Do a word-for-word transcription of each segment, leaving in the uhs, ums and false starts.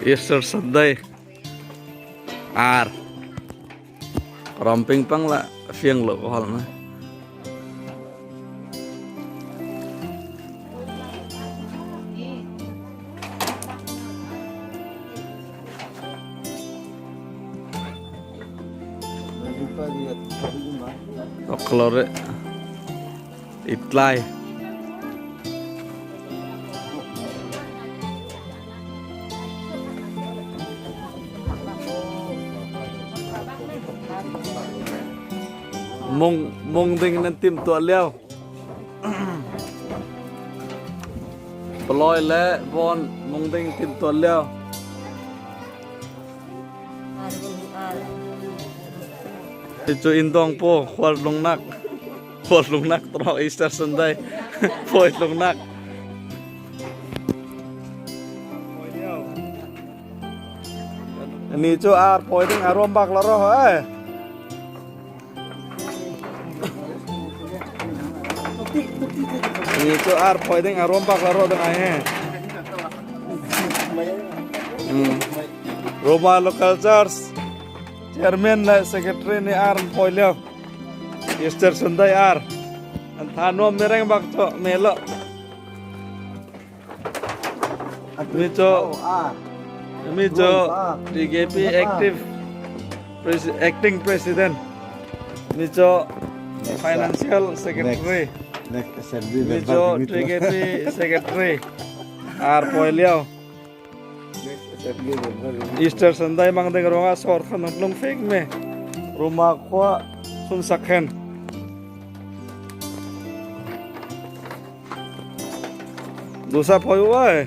Easter Sunday. Ar. Ram ping pang la fiang lo hol na. Oklore. Itlai. Mung, mung ding nan tim tuah liau. Paloi leh Von mung ding tim tuah liau. Hi chu indawng paw, khual lungnak. Khual lungnak tro Easter Sunday. Pawi lungnak. Ni chu ar pawi ding a ruam bak la rawh, eh. Ni chu ar pawi ding a ruam bak la rawh ding ai he. Hmm. Ruma Local Church Chairman leh Secretary nih ar an pawi liau. Easter Sunday ar. An tha nuam mi reng bak chu, me lo. Mi chu, mi chu T K P active pres-, acting president. Mi chu financial secretary. Next assembly member mi chu. Mi chu T K P secretary. Ar pawi liau. Next assembly member. Easter Sunday mang ding ruangah sawr khan an lung fek me. Ruma khua sun sak hen. Duhsap hâwi u ai.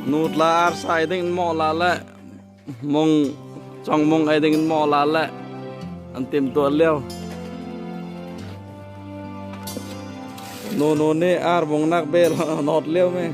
Nu tla ar sa ei ding mawh la le. Mung, chawng mung ei ding mawh la le. An tim tuah liau. Nu, nu nih ar mungnak bel nawt liau me.